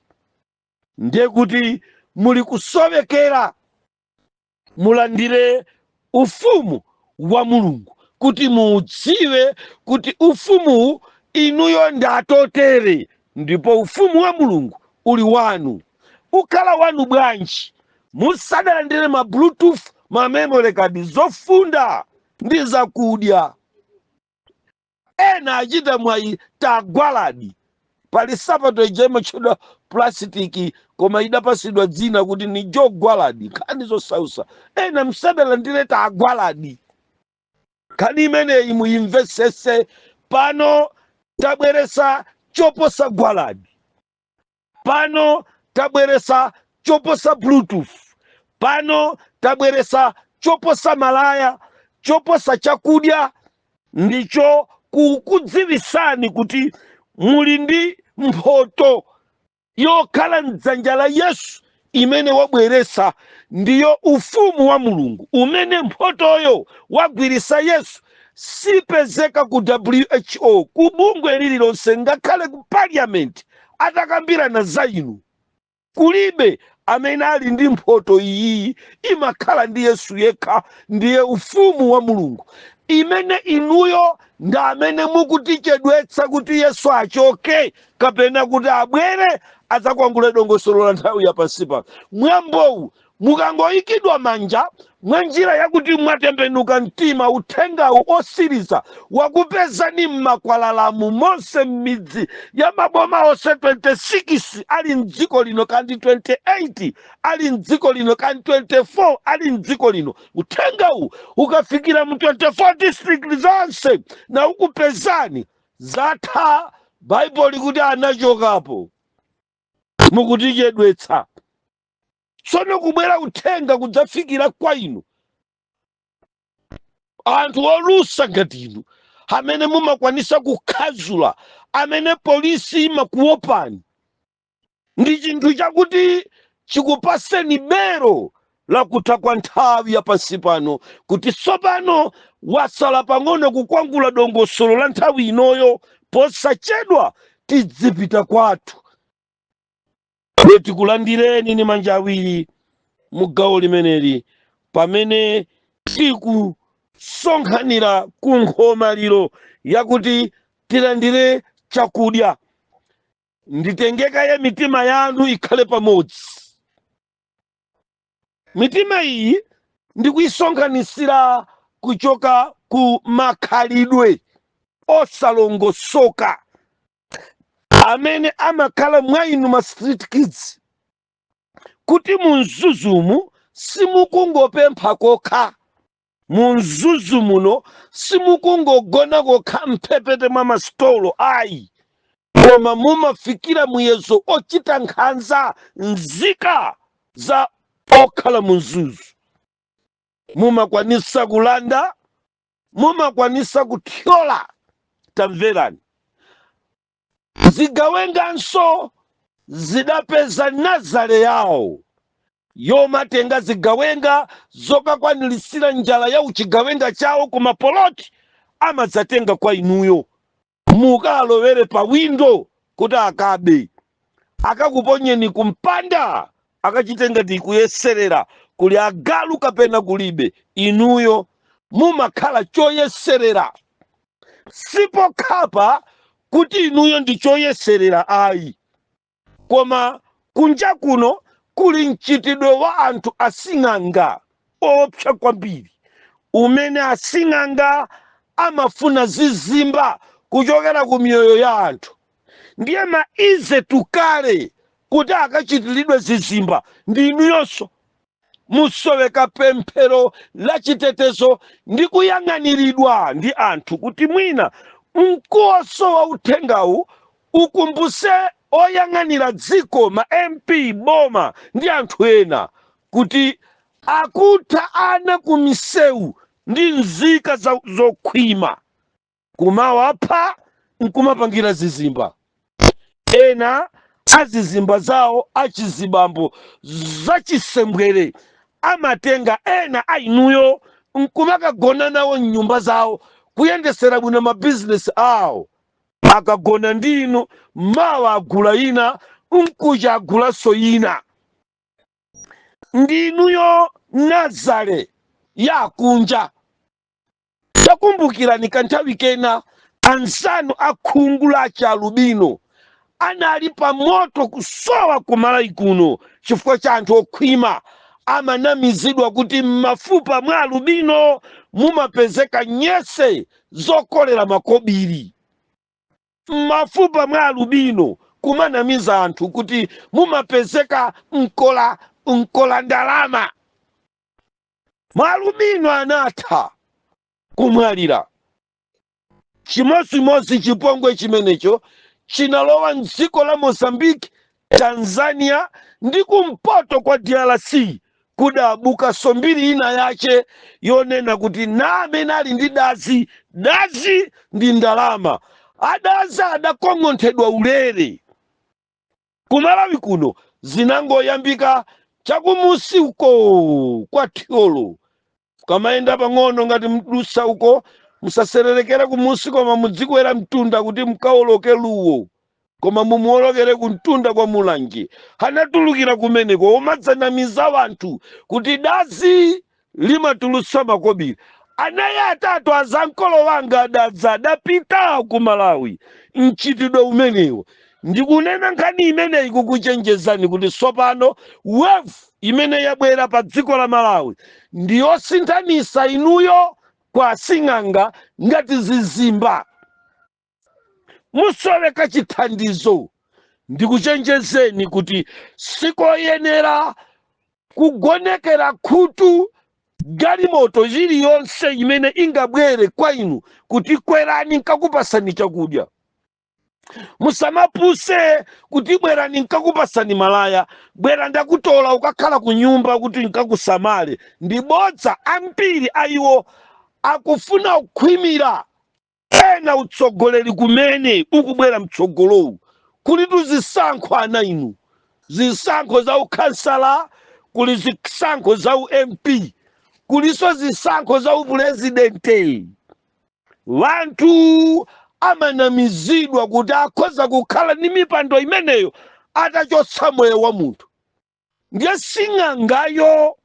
S1: Ndiye kuti muli kusowekera mulandire ufumu wa Mulungu, kuti muudziwe kuti ufumuwu inuyo ndi atotere, ndipo ufumu wa Mulungu uli wanu. Ukhala wanu bwanji musadalandire ma Bluetooth, ma memory card, zofunda ndi zakudya? Ena achita mwayi tagwaladi. Pali sapato ija imatchedwa plastic, koma idapasidwa dzina kuti ni jogwaladi. Nkhani zosausa, ena msadalandire tagwaladi. Nkhani imeneyi muyimvesese. Pano tabweresa choposa gwaladi, pano tabweresa choposa Bluetooth, pano tabweresa choposa malaya, choposa chakudya. Ndicho kukudziwisani kuti muli ndi mphoto yokhala mdzanja la Yesu imene wabweresa, ndiyo ufumu wa Mulungu, umene mphotoyo wagwirisa Yesu. Sipezeka ku WHO, ku bungwe lililonse, ngakhale ku parliament atakambirana za inu, kulibe amene ali ndi mphoto iyiyi. Imakhala ndi Yesu yekha, ndiye ufumu wa Mulungu, imene inuyo ndi amene mukutichedwetsa kuti Yesu achoke kapena kuti abwere adzakwangule dongosolo la nthawi ya pansi pano. Mwambowu mukangoyikidwa manja mwa njira yakuti mwatembenuka mtima, uthengawu osiriza wakupezani m'makwalalamu monse, m'midzi ya maboma onse 26 ali mdziko lino, kandi 28 ali mdziko lino, kandi 24 ali mdziko lino. Uthengawu ukafikira mu 24 district zonse na ukupezani, zatha. Baibulo kuti anachokapo. Mukutichedwetsa. Tsono kubwera uthenga kudzafikira kwa inu anthu olusa ngati inu, amene mumakwanisa kukhazula, amene polisi imakuopani, ndi chinthu chakuti chikupaseni bero lakutha kwa nthawi ya pansi pano, kuti tsopano wasala pang'ono kukwangula dongosolo la nthawi inoyo. Posachedwa tidzipita kwathu. Tikulandireni ni manja awiri mu gawo limeneli pamene tikusonkhanira ku nkhomaliro yakuti tilandire chakudya. Nditengeka ya mitima yanu ikhale pamodzi. Mitima iyi ndikuyisonkhanisira kuchoka ku makhalidwe osalongosoka amene amakhala mwa inu ma street kids, kuti mu Mzuzumu simukungopempha kokha, mu Mzuzu muno simukungogona kokha mphepete mwa masitolo ayi, koma mumafikira muyezo ochita nkhanza nzika za okhala mu Mzuzu. Mumakwanisa kulanda, mumakwanisa kuthyola. Tamverani, zigawenganso zidapeza nursery yawo yomatenga zigawenga zokakwanilisira njala ya uchigawenga chawo ku mapoloti. Amadzatenga kwa inuyo, mukalowere pa windo kuti akabe, akakuponyeni kumpanda, akachite ngati kuyeserera kuli agalu kapena kulibe. Inuyo mumakhala choyeserera. Sipokhapa kuti inuyo ndi choyeserera ayi, koma kunja kuno kuli mchitidwe wa anthu asing'anga opsa kwambiri, umene asing'anga amafuna zizimba kuchokera ku miyoyo ya anthu. Ndiye ma easy to carry kuti akachitiridwe zizimba ndi inuyonso. Musoweka pemphero la chitetezo ndi kuyang'aniridwa ndi anthu, kuti mwina mkuwoso wa uthengawu ukumbuse oyang'anira dziko, ma MP, boma ndi anthu ena, kuti akutha ana ku misewu ndi nzika zokhwima, kumawapha nkumapangira zizimba. Ena azizimba zawo achizibambo zachisembwere amatenga ena ainuyo nkumakagona nawo mnyumba zawo, kuyendesera bwino mabizinesi awo. Akagona ndi inu, mawa agula ina, nkucha agulanso ina. Ndi inuyo nursery yakunja. Takumbukirani kanthawi kena anzanu akhungu la chialubino Anali pa moto kusowa kumalawi kuno chifukwa cha anthu okhwima amanamizidwa kuti m'mafupa mwa alubino mumapezeka nyese zokolera makobiri. M'mafupa mwa alubino kumanamiza anthu kuti mumapezeka mkola mkola ndalama. Maalubino anatha kumwalira. Chimodzimodzi chipongwe chimenecho chinalowa mdziko la Mozambique, Tanzania ndi kumpoto kwa DRC. Kudabuka mbiri ina yache yonena kuti na amene ali ndi dazi, dazi ndi ndalama, adazi adakong'onthedwa ulere. Kumalawi kuno zinangoyambika chakumusi uko kwa Thyolo. Kamayenda pang'ono ngati mdusa uko, musasererekere kumusi, koma mudzikwera mtunda kuti mkawoloke Luwo, koma mumuwolokere kumtunda kwa Mulanje. Anatulukira kumeneko omadzanamiza wanthu kuti dazi limatulutsa makobiri. Anayi atatu azankolo wanga adadza adapita ku Malawi mchitidwe umenewo. Ndikunena nkhani imeneyi kukuchenjezani kuti tsopano wave imene yabwera pa dziko la Malawi ndiyosinthanisa inuyo kwa sing'anga ngati zizimba, musoweka chithandizo. Ndikuchenjezeni kuti sikoyenera kugonekera khutu galimoto iliyonse imene ingabwere kwa inu kuti kwerani nkakupasani chakudya. Musamapuse kuti bwerani nkakupasani malaya, bwera ndakutola ukakhala ku nyumba kuti nkakusamale. Ndi bodza. Ambiri a iwo akufuna kukhwimira ena utsogoleri kumene ukubwera mtsogolowu. Kulitu zisankho, ana inu, zisankho za ukhansala, kuli zisankho za uMP, kuliso zisankho za upurezidente. Wanthu amanamizidwa kuti akhoza kukhala ndi mipando imeneyo atachotsa moyo wa munthu. Ndiye sing'angayo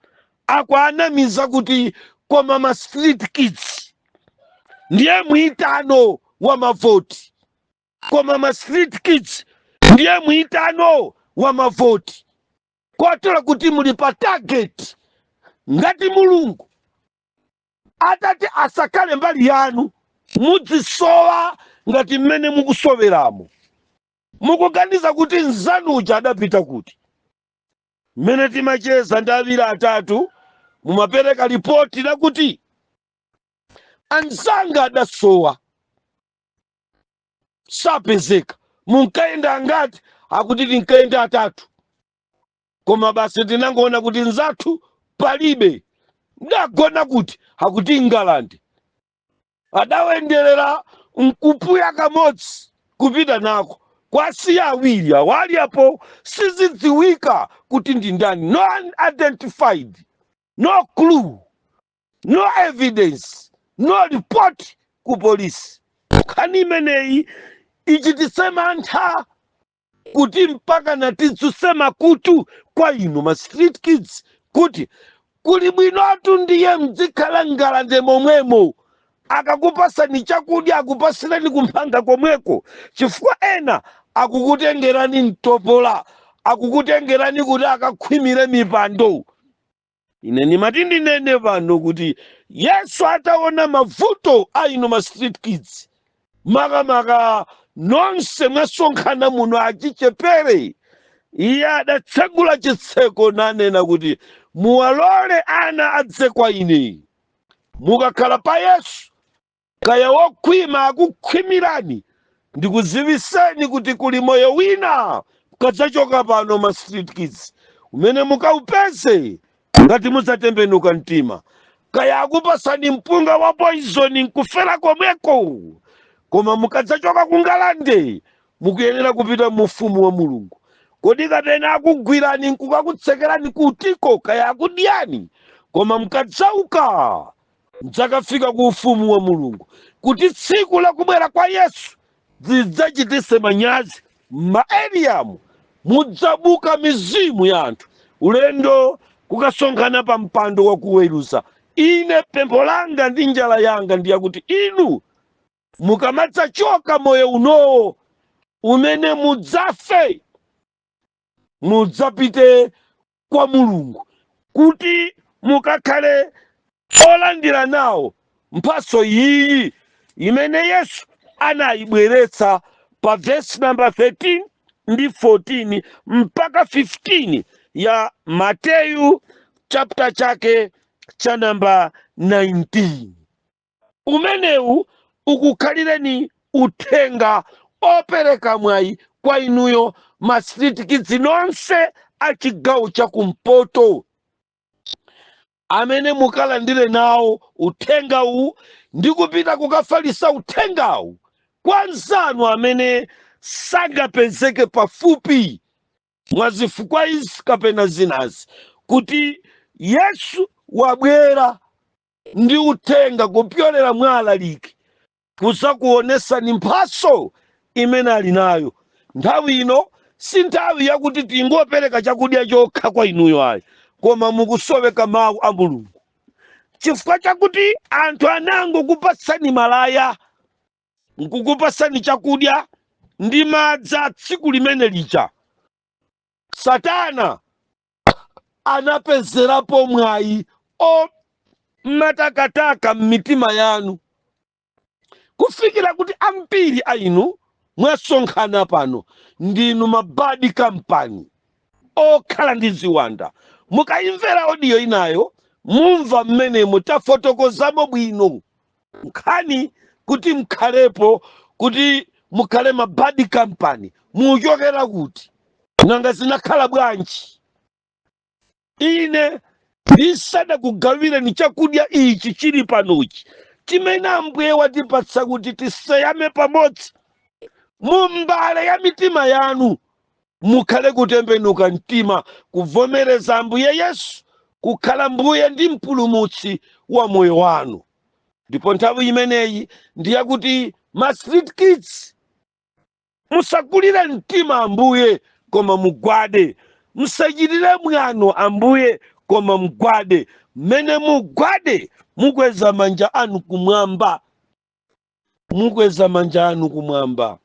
S1: akuanamiza kuti koma ma street kids ndiye mwitano wa mavoti, koma ma street kids ndiye mwitano wa mavoti, kotero kuti muli pa target. Ngati Mulungu atati asakhale mbali yanu, mudzisowa ngati mmene mukusoweramo. Mukuganiza kuti nzanuja adapita kuti? Mmene timacheza ndi awiri atatu, mumapereka ripoti lakuti anzanga adasowa, sapezeka. Munkayenda angati? Akuti tinkayenda atatu, koma basi tinangoona kuti nzathu palibe. Mdagona kuti? Akuti Ngalande. Adawenderera nkupuya kamodzi kupita nako, kwasiya awiri awali apo, sizidziwika kuti ndi ndani. No unidentified, no clue, no evidence, no report ku polisi. Nkhani imeneyi ichititse mantha kuti mpaka natidzutse makutu kwa inu ma street kids kuti kuli bwinotu ndiye mdzikhala Ngalande momwemo. Akakupasani chakudya, akupasirani kumphanga komweko, chifukwa ena akukutengerani mtopola, akukutengerani kuti akakhwimire mipando. Ine ndimati ndinene pano kuti Yesu ataona mavuto a inu ma street kids, makamaka nonse mwasonkhana muno achichepere, iye adatsegula chitseko nanena kuti muwalole ana adze kwa ine. Mukakhala pa Yesu, kaya wokhwima akukhwimirani, ndikudziwiseni kuti kuli moyo wina mukadzachoka pano, ma street kids, umene mukaupeze ngati mudzatembenuka mtima. Kaya akupasani mpunga wa poison nkufera komweko, koma mukadzachoka kungalande mukuyenera kupita mu ufumu wa Mulungu. Kodi kapena akugwirani nkukakutsekerani kutiko, kaya akudyani, koma mukadzauka mdzakafika ku ufumu wa Mulungu, kuti tsiku lakubwera kwa Yesu zidzachitise manyazi. M'maeriyamu mudzabuka mizimu ya anthu ulendo kukasonkhana pa mpando wakuweruza. Ine pempho langa ndi njala yanga ndiyakuti inu mukamadzachoka moyo unowo Umene mudzafe, mudzapite kwa Mulungu kuti mukakhale olandira nawo mphatso iyi imene Yesu anayibweretsa pa vesi namba 13 ndi 14 mpaka 15 ya Mateyu chapter chake cha namba 19. Umenewu ukukhalireni uthenga opereka mwayi kwa inuyo ma street kids nonse a chigawo chakumpoto amene mukalandire nawo uthenga uwu ndi kupita kukafalisa uthengawu kwa anzanu amene sangapezeke pafupi mwa zifukwa izi kapena zinazi, kuti Yesu wabwera ndi uthenga kupyolera mwa alaliki kuzakuonesani mphatso imene ali nayo. Nthawi ino si nthawi yakuti tingopereka chakudya chokha kwa inuyo ayi, koma mukusoweka mawu a Mulungu, chifukwa chakuti anthu anangokupatsani malaya, nkukupatsani chakudya ndi madzi a tsiku limene lija. Satana anapezerapo mwayi omatakataka m'mitima yanu, kufikira kuti ambiri a inu mwasonkhana pano ndinu ma bad company okhala ndi ziwanda. Mukayimvera audio inayo, mumva mmenemo tafotokozamo bwino nkhani kuti mkhalepo, kuti mukhale ma bad company muchokera kuti, nanga zinakhala bwanji. Ine ndisadakugawireni chakudya ichi chili panochi chimene Ambuye watipatsa kuti tiseyame pamodzi, mu mbale ya mitima yanu mukhale kutembenuka mtima, kuvomereza Ambuye Yesu kukhala Mbuye ndi Mpulumutsi wa moyo wanu. Ndipo nthawi imeneyi ndiyakuti ma street kids musakulire mtima Ambuye, koma mugwade. Musachitire mwano Ambuye, koma mugwade. Mmene mugwade, mukweza manja anu kumwamba, mukweza manja anu kumwamba.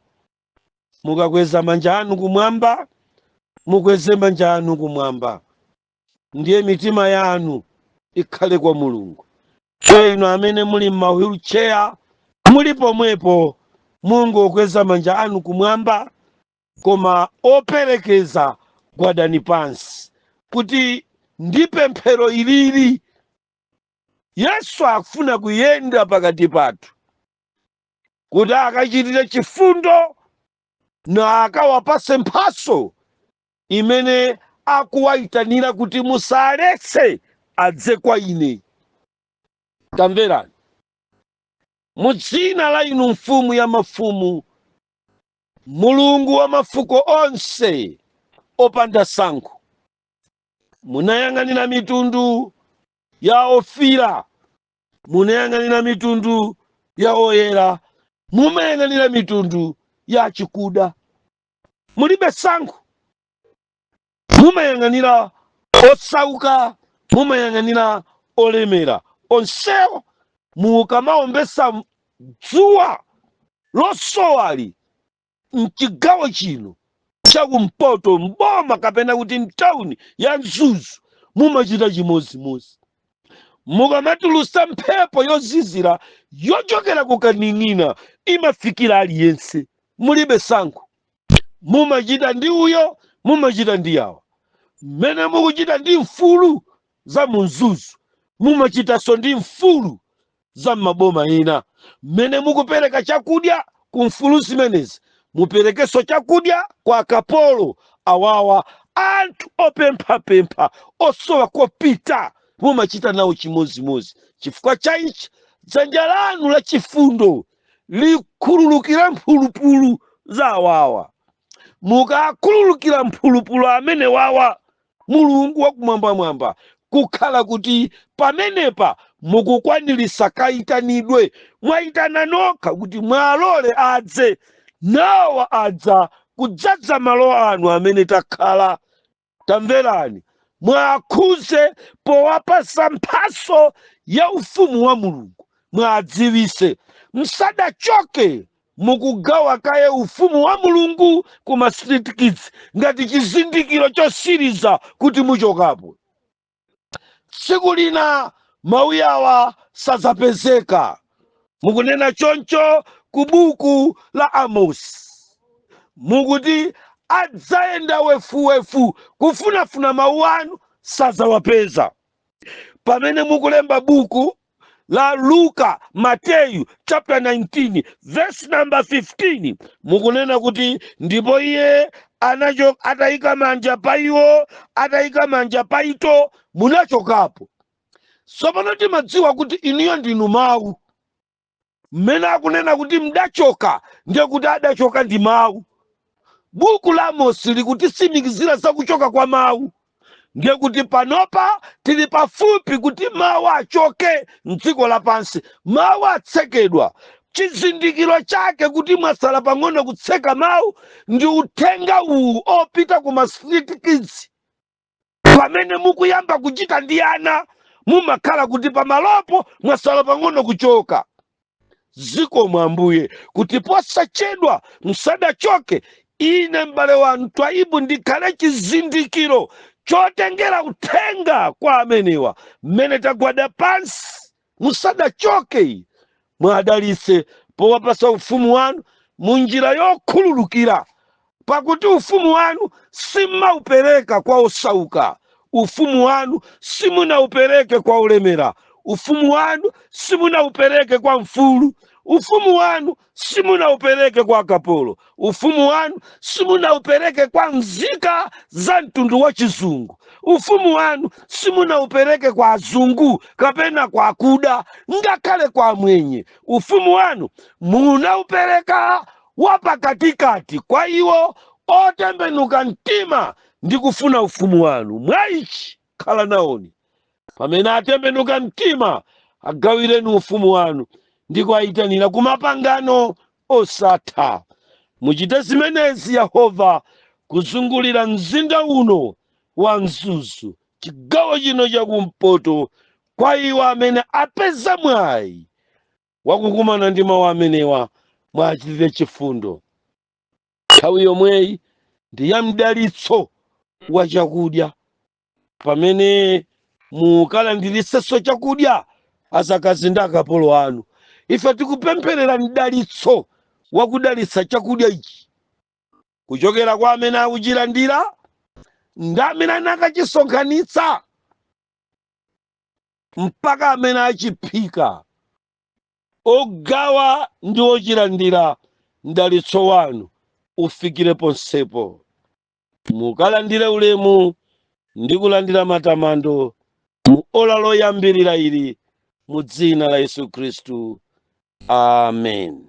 S1: Mukakweza manja anu kumwamba, mukweze manja anu kumwamba, ndiye mitima yanu ikhale kwa Mulungu. Inu amene muli m'ma wheelchair, muli pomwepo, mungokweza manja anu kumwamba, koma operekeza gwadani pansi, kuti ndi pemphero ilili Yesu akufuna kuyenda pakati pathu kuti akachitire chifundo na akawapase mphatso imene akuwayitanira kuti musaletse adze kwa ine. Tamverani, mu dzina la inu Mfumu ya mafumu, Mulungu wa mafuko onse opanda sankho, munayang'anira mitundu ya ofira, munayang'anira mitundu ya oyera, mumayang'anira mitundu ya chikuda, mulibe sankho. Mumayang'anira osauka, mumayang'anira olemera, onsewo. Mukamaombesa dzuwa losowali mchigawo chino chakumpoto, mboma kapena kuti mtawuni ya Mzuzu, mumachita chimozimozi. Mukamatulusa mphepo yozizira yochokera ku Kaning'ina, imafikira aliyense, mulibe sankho. Mumachita ndi uyo, mumachita ndi awa. Mmene mukuchita ndi mfulu za mu Mzuzu, mumachitanso ndi mfulu za m'maboma ena. Mmene mukupereka chakudya ku mfulu zimenezi, muperekenso chakudya kwa akapolo awawa, anthu opemphapempha osowa kopita, mumachita nawo chimozimozi. Chifukwa cha ichi, dzanja lanu la chifundo likhululukire mphulupulu za awawa. Mukakhululukira mphulupulu amene wawa, Mulungu wakumwambamwamba, kukhala kuti pamenepa mukukwanirisa kayitanidwe mwayitana nokha kuti mwalole adze, nawa adza kudzadza malo anu amene takhala. Tamverani, mwakhuze powapasa mphaso ya ufumu wa Mulungu, mwadziwise msadachoke. Mukugawa kaye ufumu wa Mulungu ku ma street kids ngati chizindikiro chosiriza kuti muchokapo. Tsiku lina mawu awa sadzapezeka. Mukunena choncho ku buku la Amosi, mukuti adzayenda wefuwefu kufunafuna mawu anu, sadzawapeza. Pamene mukulemba buku la Luka, Mateyu chapter 19 verse number 15, mukunena kuti ndipo iye anacho atayika manja pa iwo, atayika manja pa ito, munachokapo. Tsopano timadziwa kuti inuyo ndinu mawu. Mmene akunena kuti mdachoka, ndiye kuti adachoka ndi mawu. Buku la Amosi likutitsimikizira za kuchoka kwa mawu, ndiye kuti panopa tili pafupi kuti mawu achoke mdziko lapansi. Mawu atsekedwa. Chizindikiro chake kuti mwasala pang'ono kutseka mawu ndi uthenga uwu opita ku ma street kids. Pamene mukuyamba kuchita ndi ana, mumakhala kuti pamalopo mwasala pang'ono kuchoka. Zikomo Ambuye kuti posachedwa msadachoke, ine m'bale wanu Twaibu ndikhale chizindikiro chotengera uthenga kwa amenewa. Mmene tagwada pansi, musadachoke, mwadalitse powapasa ufumu wanu mu njira yokhululukira, pakuti ufumu wanu simmaupereka kwa osauka, ufumu wanu simunaupereke kwa olemera, ufumu wanu simunaupereke kwa mfulu, ufumu wanu simunaupereke kwa akapolo, ufumu wanu simunaupereke kwa nzika za mtundu wa chizungu, ufumu wanu simunaupereke kwa azungu kapena kwa akuda, ngakhale kwa amwenye. Ufumu wanu munaupereka wapakatikati kwa iwo otembenuka mtima ndi kufuna ufumu wanu. Mwa ichi khala naoni pamene atembenuka mtima, agawireni ufumu wanu ndi kuwayitanira ku mapangano osatha. Muchite zimenezi Yehova kuzungulira mzinda uno wa Mzuzu, chigawo chino chakumpoto, kwa iwo amene apeza mwayi wakukumana ndi mawu amenewa, mwachitire chifundo. Nthawi yomweyi ndi ya mdalitso wa chakudya, pamene mukalandirisenso chakudya azakazi ndi akapolo anu. Ife tikupempherera mdalitso wakudalitsa chakudya ichi kuchokera kwa amene akuchilandira ndi amene anakachisonkhanitsa mpaka amene achiphika, ogawa ndi ochilandira. Mdalitso wanu ufikire ponsepo. Mukalandire ulemu ndi kulandira matamando mu ola loyambirira ili, mu dzina la Yesu Khristu, amen.